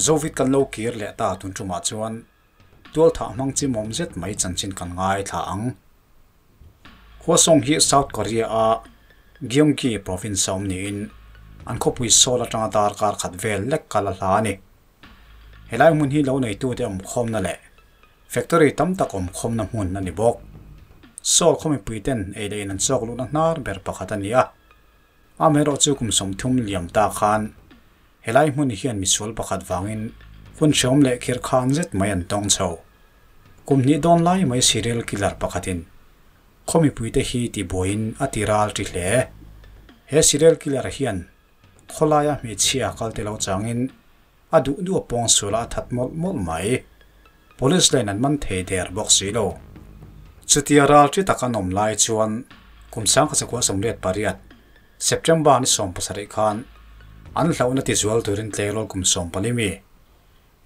Zovit kan lo kir leh ta tun tumah chuan tualthah hmang chimawm zet mai chanchin kan ngaithla ang. Hwasong hi South Korea a Gyeonggi province a awm niin an khawpui Seoul atanga darkar khat vel lek kal a hla a ni. Helai hmun hi lo neitute awmkhawmna leh factory tam tak awmkhawmna hmun a ni bawk. Seoul khaw mipuiten ei leh in an chawk luhna hnar ber pakhat a ni a. Amaherawhchu kum 30 liam ta khan helai hmun hian misual pakhat vangin hun hreawm leh khir khan zet mai an tawng chho. Kum hnih dawn lai mai serial killer pakhatin khaw mipuite hi tibuaiin a ti ral ṭi hle. He serial killer hian khawlaia hmeichhia kal te lo changin a duh duh a pawng suala a that mawlh mawlh mai. Police line an man thei der bawk si lo. Chutia ral ṭi tak an awm lai chuan kum 1988 September ni 17 khan an hlauhna tizual turin tleirawl kum 14 mi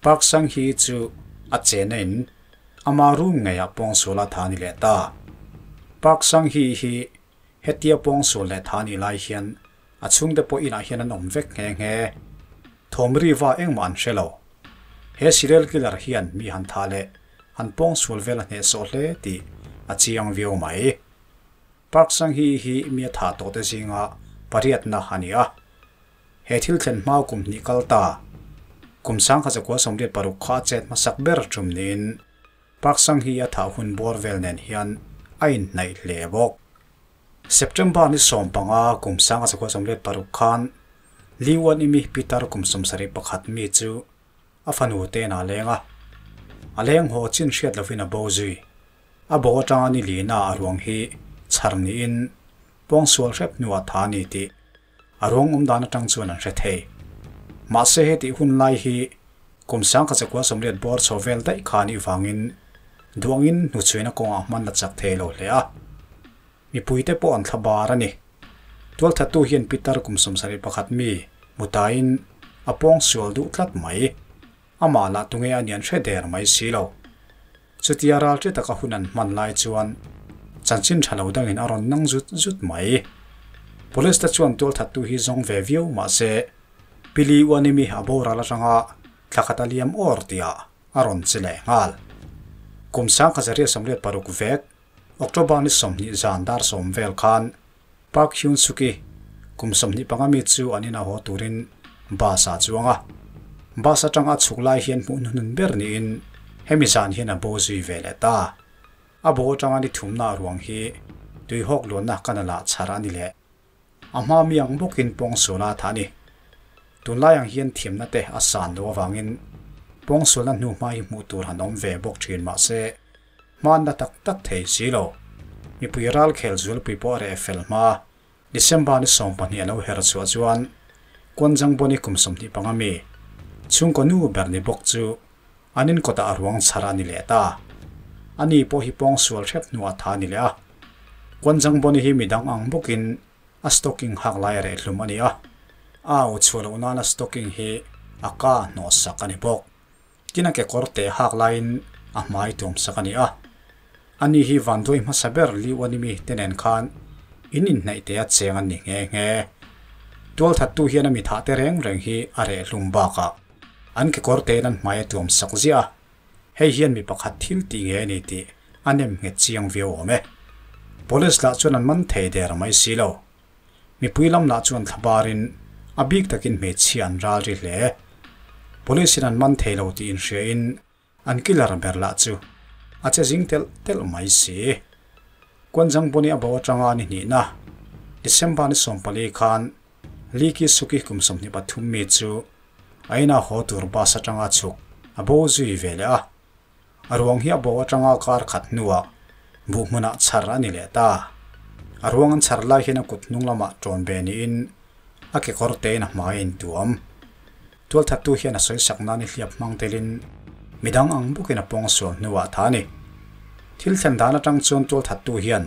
Park Sang Hee chu a chena in ama room ngeiah pawng suala tha ni leh ta. Park Sang Hee hi hetia pawng sual leh tha ni lai hian a chhungte pawh inah hian an awm vek nghe nghe. Thawm riva engmah an hre lo. He serial killer hian mi han tha leh han pawng sual vel a hnehsawh hle tih a chiang viau mai. Park Sang Hee hi mi a tha tawh te zinga pariatna a ni a. He thil thlen hma kum hnih kal ta. Kum 1986 kha a chet hmasak ber tum niin Park Sang Hee a thah hun bawr vel nen hian a inhnaih hle bawk. September ni 15 kum 1986 khan Lee Wan-imi Peter kum 71 mi chu a fanu te in a leng a. A leng haw chin hriat lovin a bo zui. A bo atanga ni lina a ruang hi chhar niin pawngsual hrep hnuah tha ni tih a ruang awm dan atang chuan an hre thei. Mahse hetih hun lai hi kum 1980 bawr chho vel daih kha anih vangin duangin hnuchhuina kawngah hman la chak thei lo hle a. Mipuite pawh an thla bar a ni. Tualthattu hian Peter kum 71 mi mutain a pawng sual duh tlat mai. Amah lah tunge a nian hre der mai si lo. Chutia ral ṭi taka hun an hman lai chuan chanchin ṭha lo dangin a rawn nang zut zut mai. Police te chuan tualthattu hi zawng ve viau mahse Pili Uanimi a boral atanga thla khat a liam awr tihah a rawn che leh nghal. Kum 1986 vek October ni 20 zan dar 10 vel khan Park Hyun Suk-i kum 25 mi chu an ina haw turin bus ah chuang a. Bus atanga a chhuk lai hian hmuh hnuhnun ber niin hemi zan hian a bo zui ve leh ta. A bo atanga ni thumna ruang hi tuihawk luanna kanalah chhar a ni leh. A hma mi ang bawkin pawngsuala a tha a ni. Tunlai ang hian thiamna te a san lo avangin pawngsualna hnu hma hi hmuh tur han awm ve bawk thin mahse hmanna tak tak thei si lo. Mipui ral khel zualpui pawh a reh fel hma. December ni 12 a lo her chhuah chuan Kwanjang Boni kum 25 mi chhungkaw nu ber ni bawk chu an in kawtah a ruang chhar a ni leh ta. Ani pawh hi pawngsual hrep hnuah tha ni leh a. Kwanjang Boni hi midang ang bawkin a stocking hak lai a reh hlum a ni a. A au chhuah loh nana stocking hi a ka hnawh sak a ni bawk. Tin a kekawr te hak laiin a hmai tuam sak a ni a. Ani hi vanduai hmasa ber Lee Uanimi te nen khan in inhnaih te a cheng an ni nghe nghe. Tualthattu hian a mi thah te reng reng hi a reh hlum bakah an kekawr tein an hmai a tuam sak ziah a. Hei hian mi pakhat thil tih nge a ni tih a nem nghet chiang viau awm e. Police lah chuan an man thei der mai si lo. Mipui lam lah chuan thla barin a bik takin hmeichhia an ral ri hle. Police in an man thei lo tih inhriain an killer ber lah chu a che zing telh telh mai si. Kwanjang Boni a bo atanga ni hnihna December ni 14 khan Lee Ki Suk-i kum 23 mi chu a ina haw tur bus atanga chhuk a bo zui ve leh a. A ruang hi a bo atanga kar khat hnuah buh hmunah chhar a ni leh ta. A ruang an chhar lai hian a kut hnung lamah ṭawn ve niin a kekawr tein a hmai a intuam. Tualthattu hian a sawi sak nan i hliap hmang telin midang ang bawkin a pawng sual hnuah tha a ni. Thil thlen dan atang chuan tualthattu hian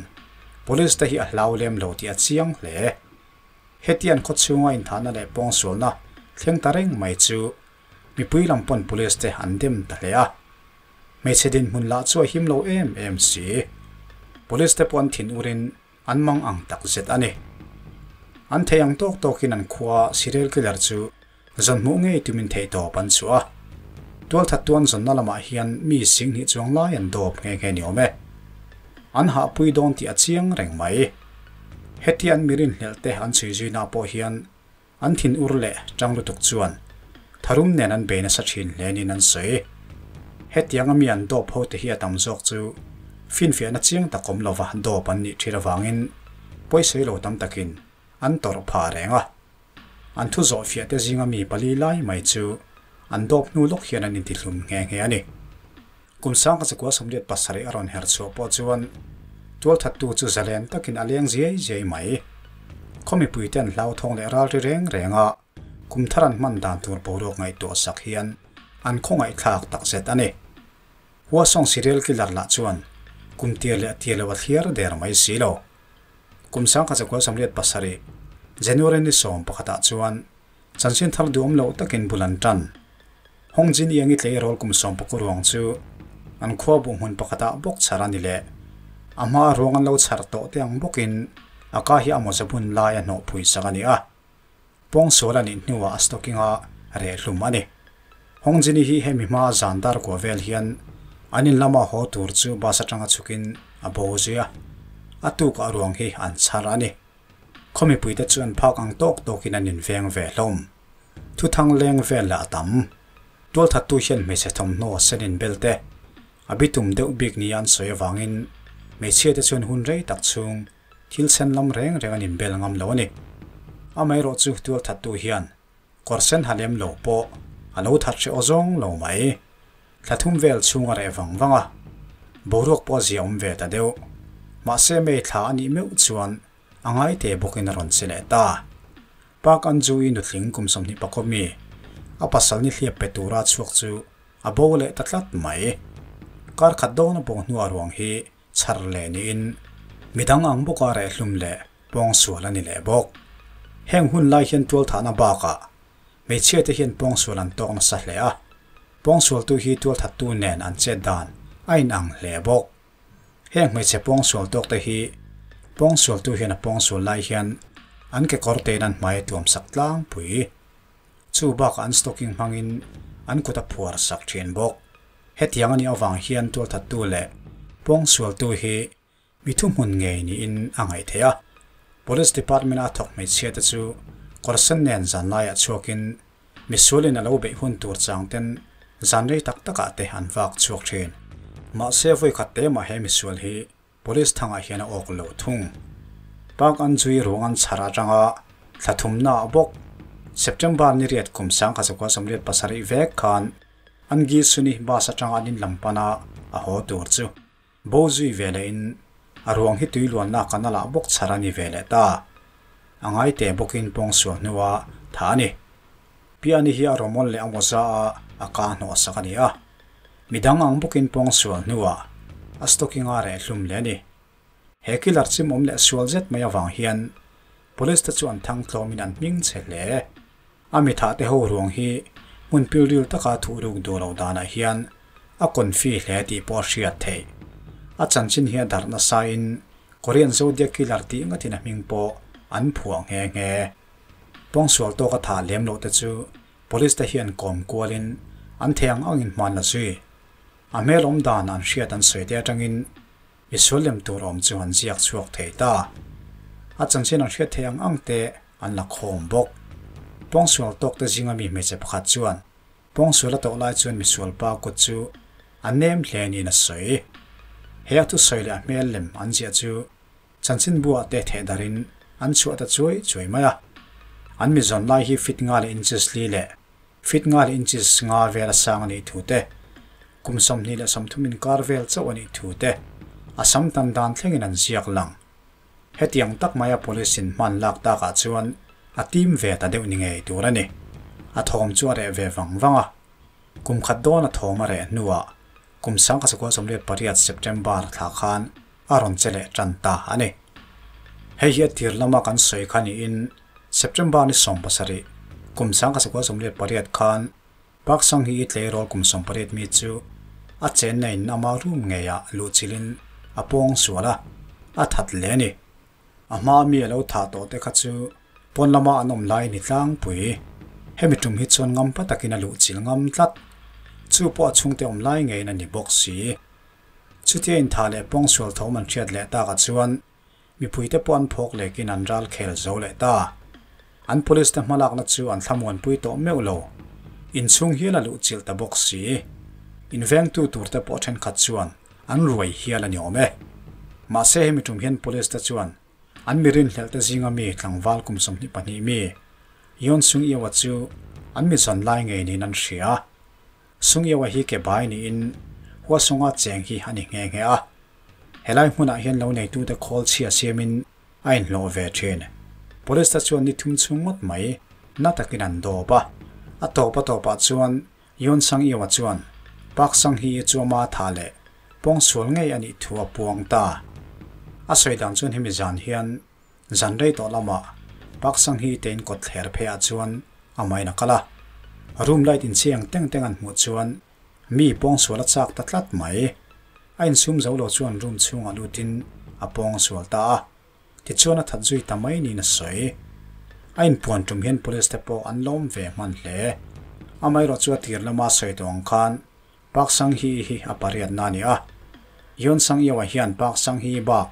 police te hi a hlau lem lo tih a chiang hle. Hetiang khaw chhunga inthahna leh pawng sualna thleng ta reng mai chu mipui lam pawn police te an dem ta hle a. Hmeichhe dinhmun lah chu a him lo em em si. Police te pawh an thin urin an mang ang tak zet a ni. An thei ang tawk tawkin an khua serial killer chu zawn hmuh ngei tumin theihtawp an chhuah a. Tualthat tuan zawnna lamah hian mi singhnih chuang lai an dawp nghe nghe ni awm e. An hahpui dawn tih a chiang reng mai. Heti an mi rinhlelh te an chhui zuina pawh hian an thin ur leh tang lutuk chuan tharum nen an bei nasa thin hle niin an sawi. Hetianga mi an dawp ho te hi a tam zawk chu finfiahna chiang tak awm lova dawp an nih thin avangin pawisawi lo tam takin an tawrh phah reng a. An thu zawhfiah te zinga mi pali lai mai chu an dawp hnu lawk hian an intihlum nghe nghe a ni. Kum sangka chakua 87 a rawn her chhuah pawh chuan tualthattu chu zalen takin a leng ziai ziai mai. Khaw mipuite an hlauthawng leh ral ri reng reng a, kum thar an hman dan tur boruak ngaihtuah sak hian an khawngaihthlak takzet a ni. Huasawng serial killer lah chuan kum tir leh tir lo a thliar der mai si lo. Kum 1987 January ni 11 ah chuan chanchin thar duhawm loh takin bul an tan. Hongjin Iangi tleirawl kum 16 ruang chu an khua buh hmun pakhatah bawk chhar a ni leh. A hma ruang an lo chhar tawh te ang bawkin a ka hi a mawza bun lai a hnawh phui sak a ni a. Pawngsual a nih hnuah a stocking a reh hlum a ni. Hongjini hi hemi hma zan dar kua vel hian an in lama haw tur chu bus atanga chhukin a bo zui a, a tukah ruang hi an chhar a ni. Khaw mipuite chu an phak ang tawk tawkin an inveng ve hlawm. Thuthang leng vel lah a tam. Tualthattu hian hmeichhe thawmhnaw sen inbel te a bitum deuh bik nia an sawi avangin hmeichhiate chuan hun rei tak chhung Thil sen lam reng reng an inbel ngam lo a ni. Amaherawh chu tualthattu hian kawr sen ha lem lo pawh a lo that hreh aw zawng lo mai. Thla thum vel chhung a reh vang vang a, boruak pawh a zia awm ve ta deuh. Mahse May thla a nih meuh chuan a ngaite bawkin a rawn che leh ta. Park Anju-i nutling kum 24 mi, a pasal ni hliap pe tura chhuak chu a bo leh ta tlat mai. Kar khat dawn a bo hnuah ruang hi chhar leh niin midang ang bawka rehhlum leh pawngsual a ni leh bawk. Heng hun lai hian tualthahna bakah hmeichhia te hian pawngsual an tawk nasa hle a, pawngsualtu hi tualthattu nen an chet dan a inang hle bawk. Heng hmeichhe pawngsual tawk te hi pawngsualtu hian a pawngsual lai hian an kekawr tein an hmai a tuamsak tlangpui. Chu bakah an stocking hmangin an kut a phuar sak thin bawk. Hetiang a nih avang hian tualthattu leh pawngsualtu hi mi thuhmun ngei niin a ngaih theih a. Police Department a thawk hmeichhia te chu kawr sen nen zan laiah chhuakin misualin a lo beih hun tur chang ten zan rei tak takah te an vak chhuak thin. Mahse vawikhat te mah he misual hi Police thangah hian a awk lo thung. Park an zui ruang an chhar atanga thla thumna ah bawk September ni riat kum 1987 vek khan an gi suni bus atanga an in lam pana a haw tur chu bo zui ve leh in a ruang hi tui luanna canal ah bawk chhar a ni ve leh ta. A ngai te bawkin pawngsual hnua tha a ni. Piani hi a rawmawl leh a mawza a a ka hnawh sak a ni a. Midang ang bawkin pawngsual hnuah a stocking a reh hlum leh a ni. He killer chimawm leh sual zet mai avang hian police te chu an thang tlawmin an hming che hle. A mithah te ho ruang hi hmun pilril taka thuh ruk duh loh danah hian a confi hle tih pawh a hriat theih. A chanchin hi a darh nasain Korean Zodiac Killer tih ngatin a hming pawh an phuah nghe nghe. Pawngsual tawk a thah lem loh te chu Police te hian kawm kualin an thei ang angin hman la zui. A hmel awm dan an hriat an sawi te atangin misual lem tur awm chu an ziak chhuak thei ta. A chanchin an hriat theih ang ang te an la khawm bawk. Pawngsual tawk te zinga mi hmeichhe pakhat chuan pawngsual a tawh lai chuan misual pa kut chu a nem hle niin a sawi. He a thusawi leh a hmel lem an ziah chu Chanchinbu ah te theh darin an chhuah ta chuai chuai mai a. An mi zawn lai hi fit nga leh inches li leh fit nga leh inches nga vel a sang a nih thu te, kum 23 inkar vel chauh a nih thu te, a sam tan dan thlengin an ziak lang. Hetiang tak maia police in hman lak takah chuan a tim ve ta deuh ni ngei tur a ni. A thawm chu a reh ve vang vang a. Kum khat dawn a thawm a reh hnuah kum 1998 September thla khan a rawn che leh tan ta a ni. Hei hi a tir lama kan sawi kha niin September ni 17, kum 1998 khan Park Sang Hee tleirawl kum 18 mi chu a chenna in ama room ngeiah luhchilhin a pawng sual a, a that hle a ni. A hma mi a lo thah tawh te kha chu pawn lama an awm lai ni tlangpui. Hemi tum hi chuan ngam pa takin a luhchilh ngam tlat. Chu pawh a chhungte awm lai ngeiin a ni bawk si. Chutia intha leh pawngsual thawm an hriat leh takah chuan mipuite pawh an phawk lekin an ral khel zo leh ta. An police te hmalakna chu an thlamuanpui tawh meuh lo. Inchhung hial a luh chilh ta bawk si. Invengtu turte pawh thenkhat chuan an ruai hial a ni awm e. Mahse hemi tum hian police te chuan an mi rinhlelh te zinga mi tlangval kum 22 mi Yeon Sung Yeoa chu an mi zawn lai ngei niin an hria. Sung Yeoa hi ke bai niin Hwaseong-a cheng hi a ni nghe nghe a. Helai hmunah hian lo neitute khawl chhia siamin a inhlawh ve thin. Police te chuan ni thum chhung ngawt mai na takin an dawp a. A tawp a tawpah chuan Yeon Sang Yeoa chuan Park Sang Hee chu ama tha leh pawngsual ngei a nih thu a puang ta. A sawi dan chuan hemi zan hian zan rei tawh lamah Park Sang Hee te in kawt thler phei ah chuan a main a kal a. Room light inchhi ang teng teng an hmuh chuan mi pawngsual a chak ta tlat mai. A insum zo lo chuan room chhungah lutin a pawngsual ta a. Tichuan a that zui ta mai niin a sawi. A inpuan tum hian police te pawh an lawm ve hman hle. Amaherawh chu a tir lama sawi tawh ang khan Park Sang Hee hi a pariatna a ni a. Yeon Sang Yeoa hian Park Sang Hee bak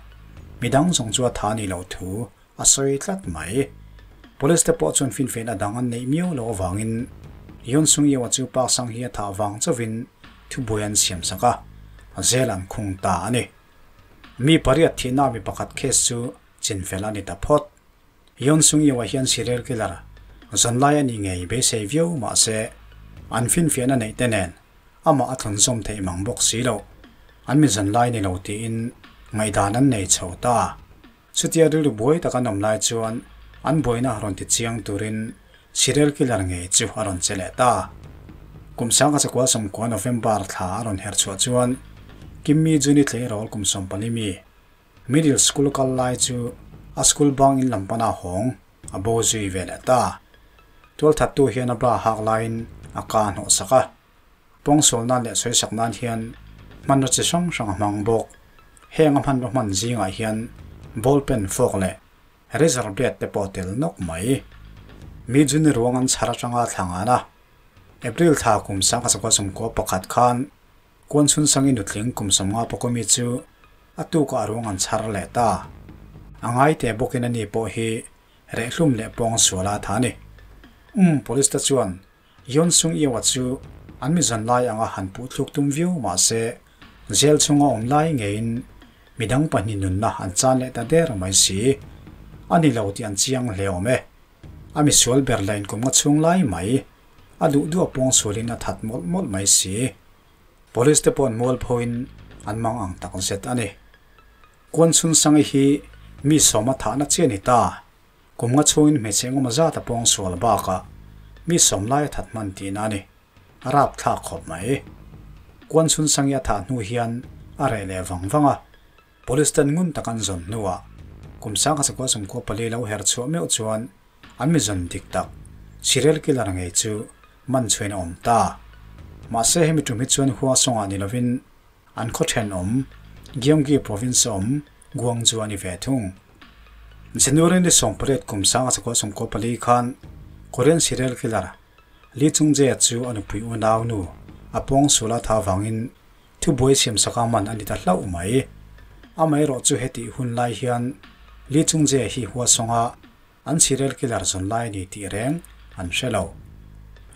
midang zawng chu a tha a nih loh thu a sawi tlat mai. Police te pawh chuan finfiahna dang an neih miau loh avangin Yeon Sung Yeoa chu Park Sang Hee a thah vang chauhin thubuai an siam sak a, zel an khung ta a ni. Mi pariat thihna mi pakhat case chu chinfel a ni ta phawt. Yeon Sung Yeoa hian serial killer zanlai a nih ngei beisei viau mahse an finfiahna neih te nen amah a thlun zawm theih mang bawk si lo. An mi zanlai ni lo tiin ngaihdan an nei chho ta. Chutia rilru buai tak an awm lai chuan an buaina rawn ti chiang turin serial killer ngei chu a rawn che leh ta. Kum 1990 November thla a rawn her chhuah chuan Kim Mi Jun-i tleirawl kum 14 mi middle school kal lai chu a school bang in lam pana hawng a bo zui ve leh ta. Tualthattu hian a bra hak laiin a ka hnawh sak a. Pawngsual nan leh sawisak nan hian hmanraw chi hrang hrang a hmang bawk. Heng a hmanraw hman zingah hian ball pen fork leh razor blade te pawh a tel nawk mai. Mi chu ni ruang an chhar atanga thla ngan a. April thla kum 1991 khan Kuan chhun sangi nutling kum 50 pawh mi chu a tukah a ruang an chhar leh ta. A ngai te bawkin a ni pawh hi rehlum leh pawngsual a tha a ni. Um, police te chuan Yeon Sung Yeoa chu an mi zan lai anga han puh thluk tum viau mahse jail chhunga awm lai ngeiin midang pahnih nunna an chan leh ta der mai si. A ni lo tih an chiang hle awm e. A misual ber la inkum nga chhung lai mai. A duh duh a pawngsualin a that mawlh mawlh mai si. Police te pawh an mual phoin an mang ang tak zet a ni. Kuan chhun sangi hi mi sawma thahna chiah a ni ta. Kum nga chhungin hmeichhe engemaw zat a pawngsual bakah mi sawm lai a that hman tihna a ni. A rapthlak khawp mai. Kuan chhun sangi a thah hnu hian a reh leh vang vang a. Police ten ngun tak an zawn hnuah kum 1994 lo her chhuah meuh chuan an mi zawn dik tak serial killer ngei chu man chhuain a awm ta. Mahse hemi tum hi chuan Hwaseong-ah ni lovin an khaw thenawm Gyeonggi province a awm Gwangju a ni ve thung. January ni 18 kum 1994 khan Korean serial killer Lee Chung Jae chu a nupui unau nu a pawngsual a tha vangin thubuai siam saka man a ni ta hlauh mai. Amaherawh chu hetih hun lai hian Lee Chung Jae hi Hwaseong-a an serial killer zawn lai a ni tih reng an hre lo.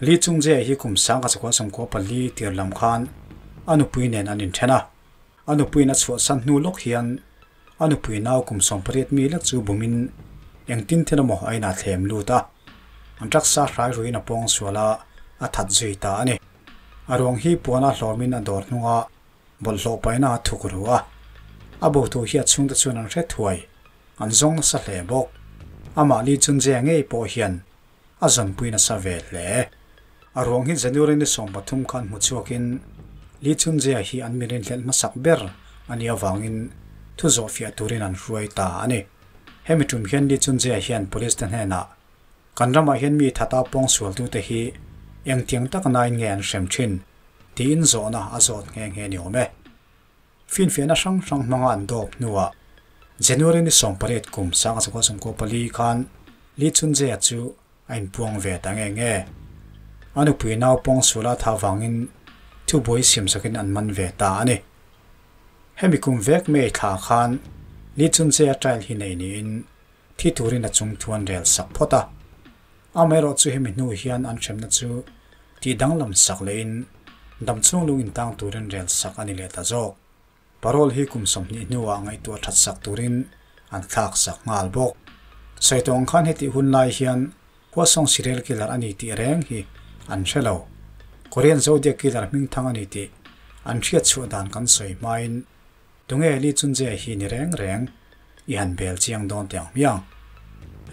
Lee Chung Jae hi kum 1994 tir lam khan a nupui nen an inthen a. A nupuiin a chhuahsan hnu lawk hian a nupui nau kum 18 mi lek chu bumin engtin thil emaw a inah thlem lut a. An taksa hrai ruiin a pawngsual a, a that zui ta a ni. A ruang hi puana hlawmin a dawr hnunga bawlhhlawh paina a thuk ru a. A botu hi a chhungte chuan an hre thuai, an zawng nasa hle bawk. Amah Lee Chun Jae ngei pawh hian a zawnpui nasa ve hle. A ruang hi January ni 13 khan hmu chhuakin Lee Chun Jae hi an mi rinhlelh hmasak ber a nih avangin thu zawh fiah turin an hruai ta a ni. Hemi tum hian Lee Chun Jae hian police te hnenah kan ramah hian mi thata pawngsualtute hi engtiang tak nain nge an hrem thin tiin zawhna a zawt nghe nghe ni awm e. Finfiahna hrang hrang hmanga an dawp hnuah January ni 18 kum 1994 khan Lee Chun Jae chu a inpuang ve ta nge nge. A nupui nau pawngsual a tha vangin Thubuai siamsakin an man ve ta a ni. Hemi kum vek May thla khan Lee Chun-jae-a trial hi nei niin thi turin a chung thu an rel sak phawt a. Amaherawhchu hemi hnu hian an hremna chu tih danglam sak lehin damchhung lung intang turin rel sak a ni leh ta zawk. Parole hi kum 20 hnuah ngaihtuah that sak turin an thlak sak nghal bawk. Sawi tawng khan hetih hun lai hian Hwasong serial killer a ni tih reng hi an hre lo. Korean Zodiac killer hmingthang a ni tih an hriat chhuah dan kan sawi hmain tunge Lee Chun-jae hi ni reng reng i han bel chiang dawn teh ang hmiang.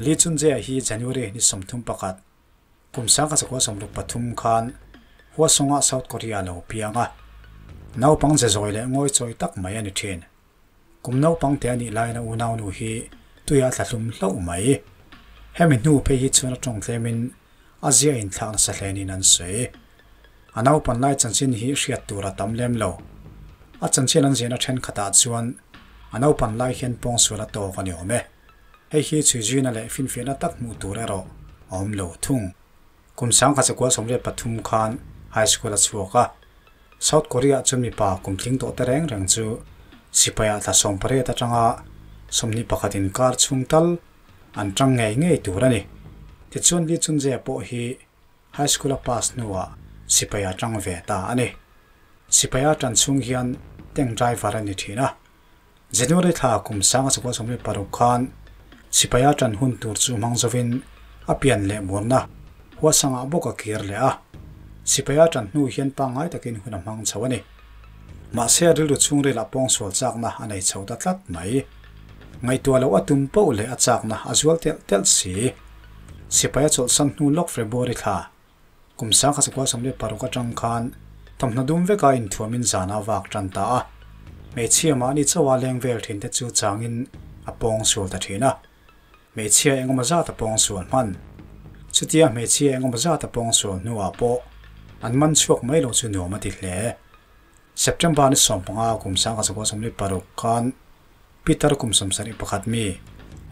Lee Chun-jae hi January ni 31, Kum 1963 khan Hwasong-ah South Korea a lo piang a, naupang ze zawi leh ngawi chawi tak mai a ni thin. Kum naupang te a nih laiin a unaunu hi tuiah a thlahlum hlauh mai. Hemi hnu phei hi chuan a tawng tlemin a zia inthlak nasa hle niin an sawi. A naupan lai chanchin hi hriat tur a tam lem lo. A chanchin an ziahna thenkhatah chuan a naupan lai hian pawngsual a tawk a ni awm e. Hei hi chhuizuina leh finfiahna tak hmuh tur erawh a awm lo thung. Kum 1993 khan high school a chhuak a, South Korea-ah chuan mipa kum tling tawh te reng reng chu sipaiah thla 18 atanga 21 inkar chhung tal an tang ngei ngei tur a ni. Tichuan Lee Chun-jae pawh hi high school a pass hnuah sipai a tang ve ta a ni. Sipai a tan chhung hian tank driver a ni thin a. January thla kum 1996 khan sipai a tan hun tur chu hmang zovin a pian leh murna Hwasong-ah bawk a kir leh a. Sipai a tan hnu hian pangngai takin hun a hmang chho a ni. Mahse a rilru chhungrilah pawngsual chakna a nei chho ta tlat mai. Ngaihtuah loh a tum poh leh a chakna a zual telh telh si. Sipai a chawlhsan hnu lawk February thla kum 1996 atang khan thawmhnaw dum veka inthuamin zana vak tan ta a. Hmeichhia mahni chauha leng vel thin te chu changin a pawngsual ta thin a. Hmeichhia engemaw zat a pawngsual hman. Chutia hmeichhia engemaw zat a pawngsual hnuah pawh an man chhuak mai lo chu nuam a ti hle. September ni 15 kum 1996 khan Peter kum 71 mi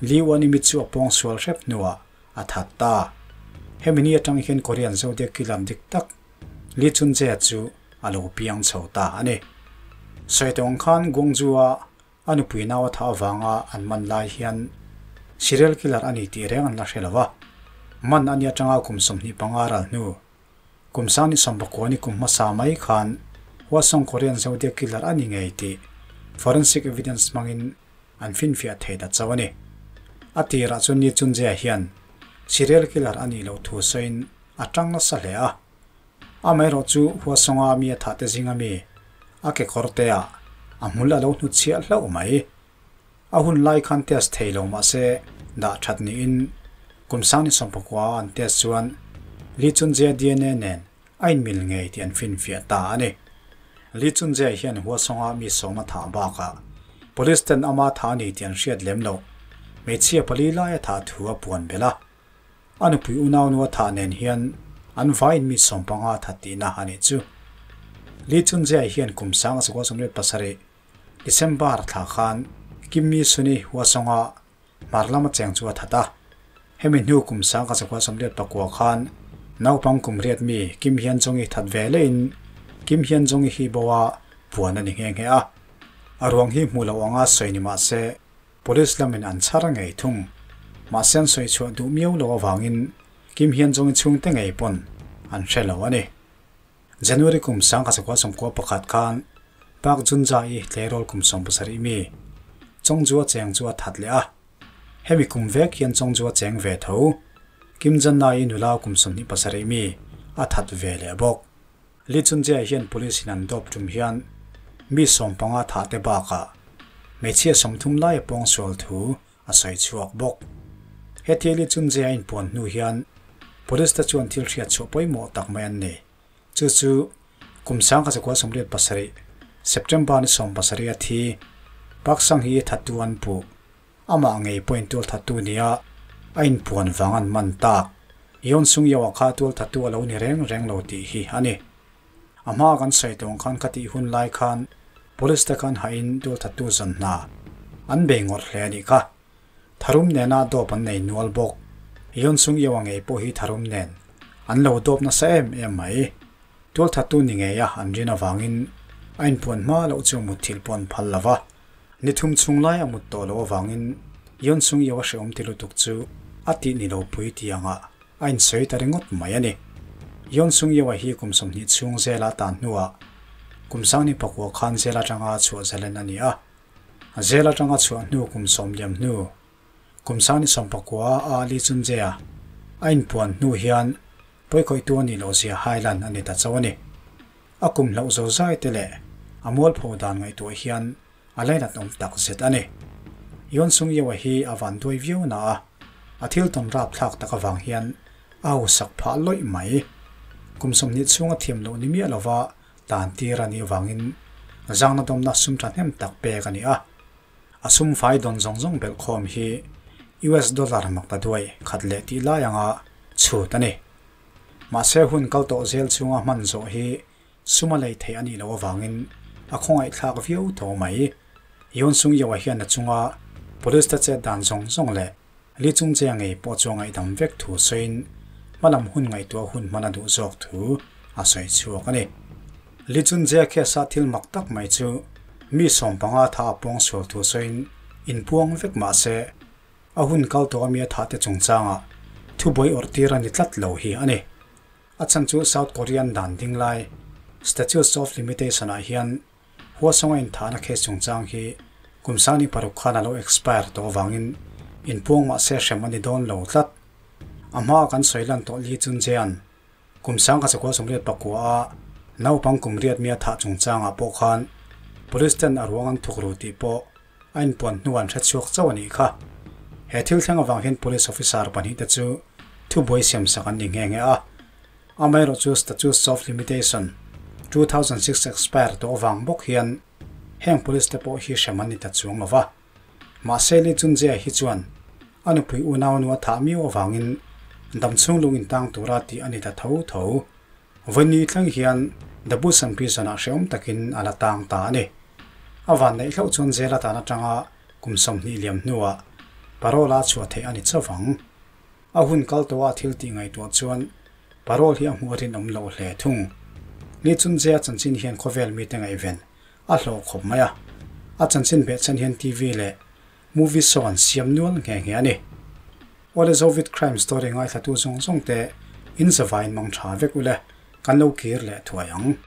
Lee Wan-i mit chu a pawngsual hrep hnuah a that ta. Hemi ni atang hian Korean Zodiac killer dik tak Lee Chun-jae chu a lo piang chho ta a ni. Sawi tawng khan Gwangju-a a nupui nau a thah avanga an man lai hian serial killer a ni tih reng an la hre lo a. Man a ni atanga kum 25 ral hnu Kum 19 ni kum hmasa mai khan Hwasong Korean Zodiac killer a ni ngei tih forensic evidence hmangin an finfiah thei ta chauh a ni. A tirah chuan Lee Chun-jae hian serial killer a nih loh thu sawiin a tang nasa hle a. Amaherawh chu Hwasong-a mi a thah te zinga mi a kekawr te ah a hmul a lo hnutchhiah hlauh mai. A hun lai khan test thei lo mah se dah that niin kum 1990 an test chuan Lee Chun-jae DNA nen a inmil ngei tih an finfiah ta a ni. Lee Chun-jae hian Hwasong-a mi sawm a thah bakah police ten ama thah a ni tih an hriat lem loh. Hmeichhia pali lai a thah thu a puan belh a. A nupui unaunu a thah nen hian an vaiin mi 15 a that tihna a nih chu. Lee Chun-jae hian kum 1997 December thla khan Kim Mi Sun-i Hwasong-a hmar lama cheng chu a that a. Hemi hnu kum 1999 khan naupang kum riat mi Kim Hyun Jong-i that ve lehin Kim Hyun Jong-i hi bo a puan a ni nghe nghe a. A ruang hi hmuh loh anga sawi ni mah se police lamin an chhar ngei thung. Mahse an sawi chhuah duh miau lo avangin Kim Hyun Jong-i chhungte ngei pawn an hre lo a ni. January kum 1991 khan Park Jun-ja-i tleirawl kum 17 mi Chongju-a cheng chu a that leh a. Hemi kum vek hian Chongju-a cheng ve tho Kim Jong-na-i nula kum 27 mi a that ve leh bawk. Lee Chun-jae hian police in an dawp tum hian mi 15 thah te bakah hmeichhia 30 lai a pawngsual thu a sawi chhuak bawk. Hetia Lee Chun-jae a inpuan hnu hian police te chuan thil hriat chhuah pawimawh tak mai an ni. Chu chu kum 1997 September ni 17 a thi Park Sang-hee thattu an puh. Amah ngei pawhin tual thattu nia a inpuan vang an man tak. Yeon Sung Yeoh-a kha tual thattu a lo ni reng reng lo tih hi a ni. A hma kan sawi tawng khan ka tih hun lai khan police te khan hahin tual thattu zawn hna an bei ngawrh hle a nih kha. Tharum nena dawp an nei nual bawk. Yeon Sung Yeoh-a ngei pawh hi tharum nen an lo dawp nasa em em mai. Tualthattu ni ngeia an rin avangin a inpuan hma loh chu mutthilh pawh an phal lo va. Ni thum chhung lai a mut tawh loh avangin Yeon Sung Yeo a hrehawm ti lutuk chu a tih ni lo pui tih angah a insawi ta ringawt mai a ni. Yeon Sung Yeo a hi kum 20 chhung zela tan hnuah kum sangni pakua khan zel atanga chhuah zalen a ni a. Zel atanga chhuah hnu kum sawm liam hnu kum sangni sawmpakua a Ali Chunjea a inpuan hnu hian Pawikhawihtu a nih loh zia hailan a ni ta chauh a ni. A kum hlauh zo zai te leh a mualpho dan ngaihtuah hian a lainat awm tak zet a ni. Yoon Sung Yeoa hi a van duai viau na a, a thil tawn rapthlak tak avang hian a hausak phah lawih mai. Kum 20 chhunga thiam loh ni miah lova tan tir a nih avangin zangna dawmna sum thahnem tak pek a ni a. A sum fai dawn zawng zawng belhkhawm hi US dollar mak ta duai khat leh tih lai anga chhut a ni. Mahse hun kal tawh zel chhunga hman zawh hi sum a lei theih a nih loh avangin a khawngaihthlak viau tho mai. Yoon Sung Yeoa hian a chunga police te chet dan zawng zawng leh Li chung che a ngei pawh chu a ngaihdam vek thu sawiin hmalam hun ngaihtuah hun hman a duh zawk thu a sawi chhuak a ni. Li chun che a case ah thil mak tak mai chu mi 15 tha a puang sual thu sawiin inpuang vek mah se a hun kal tawh a mi a thah te chungchangah thubuai awrh tir a ni tlat lo hi a ni. A chhan chu South Korean dan ding lai Statutes of Limitation ah hian Huasawnga inthahna case chungchang hi kum sangni paruk khan a lo expire tawh avangin inpuang mah se hrem a ni dawn lo tlat. A hmaa kan sawi lan tawh Lee Chun Jae-a'n kum sangkhat sakua 84 a naupang kum riat mi a thah chungchangah pawh khan police ten a ruang an thuk ru tih pawh a inpuan hnu an hrechhuak chauh a nih kha. He thil thleng avang hian police officer pahnih te chu thubuai siamsak an ni nghe nghe a. Amaherawhchu Statutes of Limitation, 2006 expire tawh avang bawk hian heng police te pawh hi hrem an ni ta chuang lo va. Mahse Lee Chun Jae hi chuan a nupui unau nu a thah miau avangin damchhung lung intang tura tih a ni ta tho tho. Vawiin thleng hian The Busan Prison ah hrehawm takin a la tang ta a ni. A vanneih hlauh chuan jail atan atanga kum 20 liam hnuah parole a chhuah theih a ni chauh ang. A hun kal tawha thil tih ngaihtuah chuan parole hi a hmuh a rinawm loh hle thung. Ni chun Jea chanchin hian khawvel mite ngaihven a hlawh khawp mai a. A chanchin behchhan hian TV leh movie show an siam nual nghe nghe a ni. Awle Zovit crime story ngaithlatu zawng zawng te in zavain mang tha vek ule, kan lo kir leh thuai ang.